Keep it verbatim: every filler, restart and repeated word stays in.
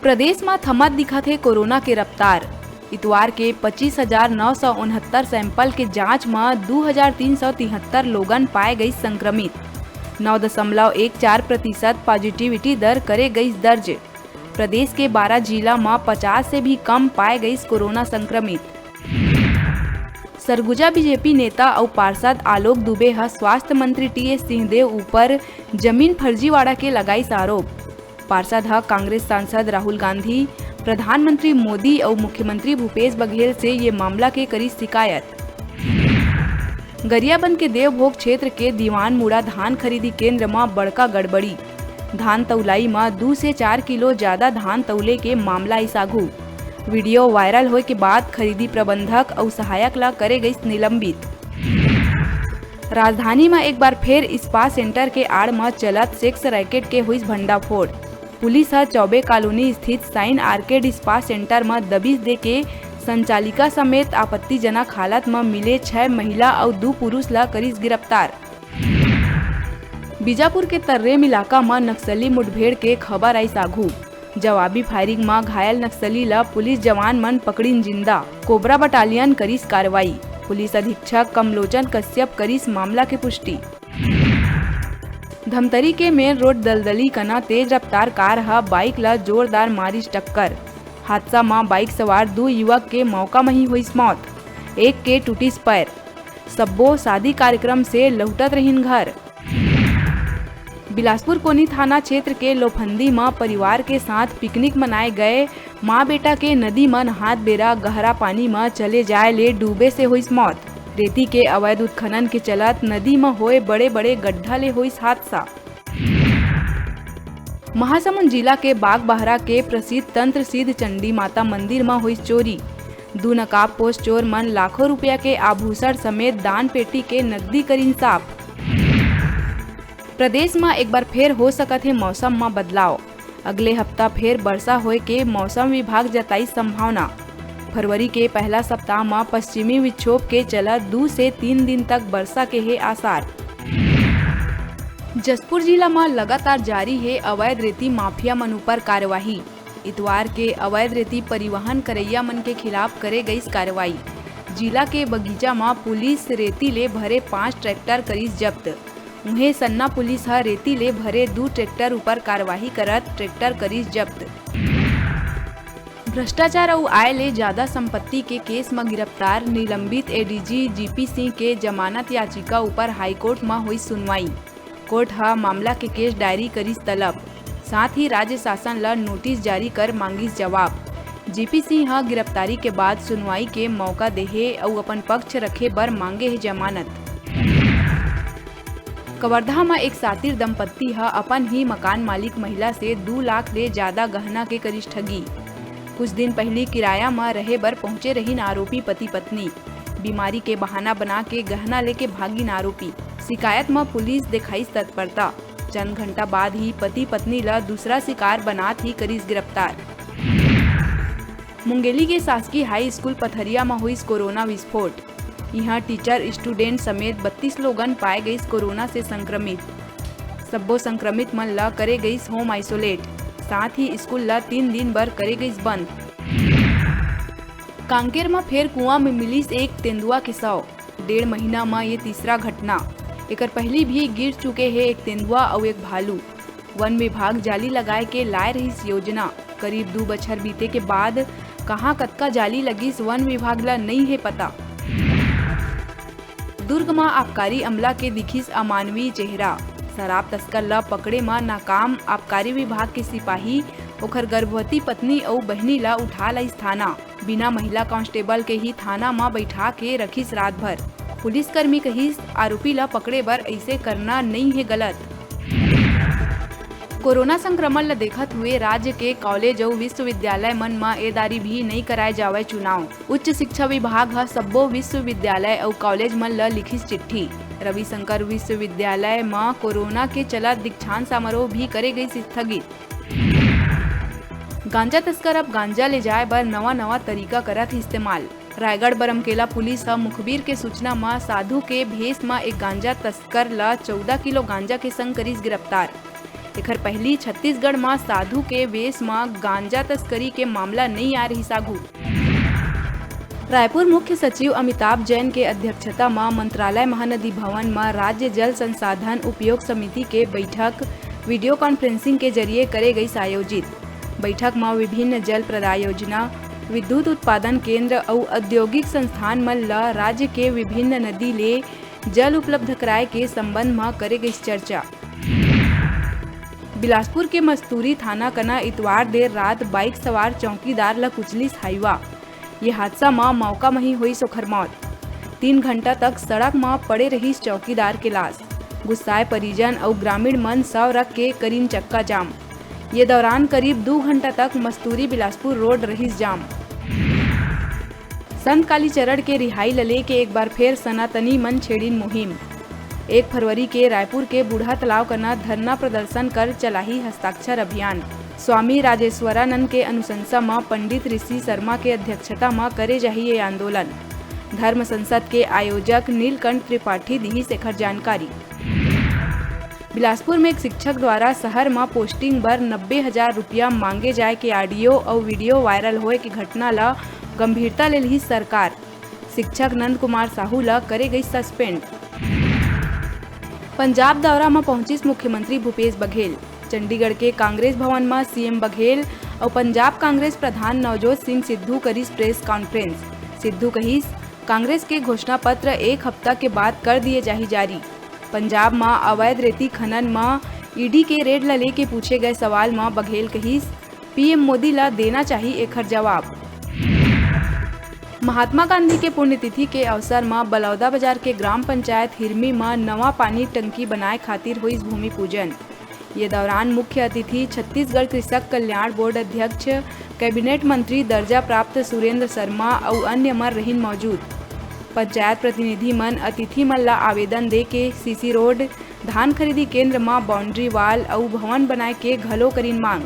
प्रदेश म थमत दिखत हे कोरोना के रफ्तार। इतवार के पच्चीस हजार नौ सौ उनहत्तर सैंपल के जांच म दू हजार तीन सौ तिहत्तर लोगन पाए गइस संक्रमित। नौ दशमलव एक चार प्रतिशत पॉजिटिविटी दर करे गइस दर्ज। प्रदेश के बारह जिला म पचास से भी कम पाए गइस कोरोना संक्रमित। सरगुजा बीजेपी नेता अउ पार्षद आलोक दुबे ह स्वास्थ्य मंत्री टीएस सिंहदेव ऊपर जमीन फर्जीवाड़ा के लगाइस आरोप। पार्षद ह कांग्रेस सांसद राहुल गांधी, प्रधानमंत्री मोदी अउ मुख्यमंत्री भूपेश बघेल से ये मामला के करिस शिकायत। गरियाबंद के देवभोग क्षेत्र के दीवानमुड़ा धान खरीदी केंद्र म बड़का गड़बड़ी। धान तौलाई म दू से चार किलो जादा धान तौले के मामला आइस आघू। वीडियो वायरल होय के बाद खरीदी प्रबंधक अउ सहायक ला करे गइस निलंबित। राजधानी म एक बार फेर स्पा सेंटर के आड़ म चलत सेक्स रैकेट के होइस भंडाफोड़। पुलिस ह चौबे कॉलोनी स्थित साइन आर्केड स्पा सेंटर म दबिश दे के संचालिका समेत आपत्तिजनक हालत म मिले छह महिला अउ दू पुरुष ला करिस गिरफ्तार। बीजापुर के तर्रेम इलाका म नक्सली मुठभेड़ के खबर आइस आघू। जवाबी फायरिंग म घायल नक्सली ल पुलिस जवान मन पकड़िन जिंदा। कोबरा बटालियन करिस कार्रवाई। पुलिस अधीक्षक कमलोचन कश्यप करिस मामला के पुष्टि। धमतरी के मेन रोड दलदली कना तेज रफ्तार कार ह बाइक ल जोरदार मारिस टक्कर। हादसा म बाइक सवार दू युवक के मौका म ही होइस मौत, एक के टूटिस पैर। सब्बो शादी कार्यक्रम से लहुटत रहिन घर। बिलासपुर कोनी थाना क्षेत्र के लोफंदी म परिवार के साथ पिकनिक मनाए गए मां बेटा के नदी म नहात बेरा गहरा पानी म चले जाए ले डूबे से होइस मौत। रेती के अवैध उत्खनन के चलत नदी म होए बड़े-बड़े गड्ढा ले होइस हादसा। महासमुंद जिला के बागबाहरा के प्रसिद्ध तंत्र सिद्ध चंडी माता मंदिर म होइस चोरी। दू नकाबपोश चोर मन लाखों रुपया के आभूषण समेत दान पेटी के नकदी करिन साफ। प्रदेश म एक बार फेर हो सकत हे मौसम म बदलाव। अगले हफ्ता फेर बरसा होए के मौसम विभाग जताइस संभावना। फरवरी के पहला सप्ताह म पश्चिमी विक्षोभ के चलत दू से तीन दिन तक बरसा के हे आसार। जशपुर जिला म लगातार जारी हे अवैध रेती माफिया मन ऊपर कार्यवाही। इतवार के अवैध रेती परिवहन करइया मन के खिलाफ करे गइस कार्रवाई। जिला के बगीचा म पुलिस रेती ले भरे पांच ट्रैक्टर करिस जब्त। उहें, सन्ना पुलिस ह रेती ले भरे दू ट्रैक्टर ऊपर कार्रवाई करत ट्रैक्टर करिस जब्त। भ्रष्टाचार अउ आय ले जादा संपत्ति के केस म गिरफ्तार निलंबित एडीजी जीपी सिंह के जमानत याचिका ऊपर हाईकोर्ट म होइस सुनवाई। कोर्ट ह मामला के केस डायरी करिस तलब, साथ ही राज्य शासन ल नोटिस जारी कर मांगिस जवाब। जीपी सिंह ह गिरफ्तारी के बाद सुनवाई के मौका देहे अउ अपन पक्ष रखे बर मांगे हे जमानत। कवर्धा म एक सातिर दंपत्ति ह अपन ही मकान मालिक महिला से दू लाख ले जादा गहना के करिस ठगी। कुछ दिन पहिली किराया म रहे बर पहुंचे रहिन आरोपी पति-पत्नी। बीमारी के बहाना बना के गहना लेके भागिन आरोपी। शिकायत म पुलिस देखाइस तत्परता। चंद घंटा बाद ही पति-पत्नी ल दूसरा शिकार बनात ही करिस गिरफ्तार। मुंगेली के शासकीय हाई स्कूल पथरिया म होइस कोरोना विस्फोट। इहां टीचर, स्टूडेंट समेत बत्तीस लोगन पाए गइस कोरोना से संक्रमित। सब्बो संक्रमित मन ल करे गइस होम आइसोलेट, साथ ही स्कूल ल तीन दिन बर करे गइस बंद। कांकेर म फेर कुआं म मिलिस एक तेंदुआ के शव। डेढ़ महीना म ये तीसरा घटना। एकर पहिली भी गिर चुके हे एक तेंदुआ अउ एक भालू। वन विभाग जाली लगाए के लाए रहिस योजना। करीब दू बछर बीते के बाद कहां कतका जाली लगिस, वन विभाग ल नइ हे पता। दुर्ग म आबकारी अमला के दिखिस अमानवीय चेहरा। शराब तस्कर ल पकड़े म नाकाम आबकारी विभाग के सिपाही, ओखर गर्भवती पत्नी अउ बहिनी ल उठा लाइस थाना। बिना महिला कांस्टेबल के ही थाना म बइठा के रखिस रात भर। पुलिसकर्मी कहिस, आरोपी ल पकड़े बर अइसे करना नइ हे गलत। कोरोना संक्रमण ल देखत हुए राज्य के कॉलेज अउ विश्वविद्यालय मन म ए दारी भी नइ कराए जावय चुनाव। उच्च शिक्षा विभाग ह सब्बो विश्वविद्यालय अउ कॉलेज मन ल लिखिस चिट्ठी। रविशंकर विश्वविद्यालय म कोरोना के चलत दीक्षांत समारोह भी करे गइस स्थगित। गांजा तस्कर अब गांजा ले जाए बर नवा-नवा तरीका करत हे इस्तेमाल। रायगढ़ बरमकेला पुलिस ह मुखबिर के सूचना म साधु के भेस म एक गांजा तस्कर ल चौदह किलो गांजा के संग करिस गिरफ्तार। एखर पहिली छत्तीसगढ़ म साधु के वेश म गांजा तस्करी के मामला नइ आय रिहिस आघू। रायपुर, मुख्य सचिव अमिताभ जैन के अध्यक्षता म मंत्रालय महानदी भवन म राज्य जल संसाधन उपयोग समिति के बैठक video conferencing के जरिए करे गइस आयोजित। बैठक म विभिन्न जल प्रदाय योजना, विद्युत उत्पादन केंद्र अउ औद्योगिक संस्थान मन ल राज्य के विभिन्न नदी ले जल उपलब्ध कराए के संबंध म करे गइस चर्चा। बिलासपुर के मस्तूरी थाना कना इतवार देर रात bike सवार चौकीदार ल कुचलिस हाईवा। ये हादसा म मौका म ही होइस ओखर मौत। तीन घंटा तक सड़क म पड़े रहिस चौकीदार के लाश। गुस्साए परिजन अउ ग्रामीण मन शव रख के करिन चक्का जाम। ये दौरान करीब दू घंटा तक मस्तूरी बिलासपुर रोड रहिस जाम। संत कालीचरण के रिहाई ल लेके एक बार फेर सनातनी मन छेड़िन मुहिम। एक फरवरी के रायपुर के बूढ़ा तालाब कना धरना प्रदर्शन कर चलाही हस्ताक्षर अभियान। स्वामी राजेश्वरानंद के अनुशंसा म पंडित ऋषि शर्मा के अध्यक्षता म करे जाही ये आंदोलन। धर्म संसद के आयोजक नीलकंठ त्रिपाठी दिहिस एखर जानकारी। बिलासपुर में एक शिक्षक द्वारा शहर म posting बर नब्बे हजार रुपया मांगे जाय के audio अउ video viral होए के घटना ल गंभीरता ले लिहिस सरकार। शिक्षक नंद कुमार साहू ल करे गइस suspend। पंजाब दौरा म पहुंचिस मुख्यमंत्री भूपेश बघेल। चंडीगढ़ के कांग्रेस भवन म सीएम बघेल अउ पंजाब कांग्रेस प्रधान नवजोत सिंह सिद्धू करिस press conference। सिद्धू कहिस, कांग्रेस के घोषणा पत्र एक हफ्ता के बाद कर दिए जाही जारी। पंजाब म अवैध रेती खनन म ईडी के रेड ल लेके पूछे गए सवाल म बघेल कहिस, पीएम मोदी ल देना चाही एखर जवाब। महात्मा गांधी के पुण्यतिथि के अवसर म बलौदा बाजार के ग्राम पंचायत हिरमी म नवा पानी टंकी बनाए खातिर होइस भूमि पूजन। ये दौरान मुख्य अतिथि छत्तीसगढ़ कृषक कल्याण बोर्ड अध्यक्ष, कैबिनेट मंत्री दर्जा प्राप्त सुरेंद्र शर्मा अउ अन्य मन रहिन मौजूद। पंचायत प्रतिनिधि मन अतिथि मन ला आवेदन दे के सीसी रोड, धान खरीदी केंद्र म boundary wall अउ भवन बनाए के घलो करिन मांग।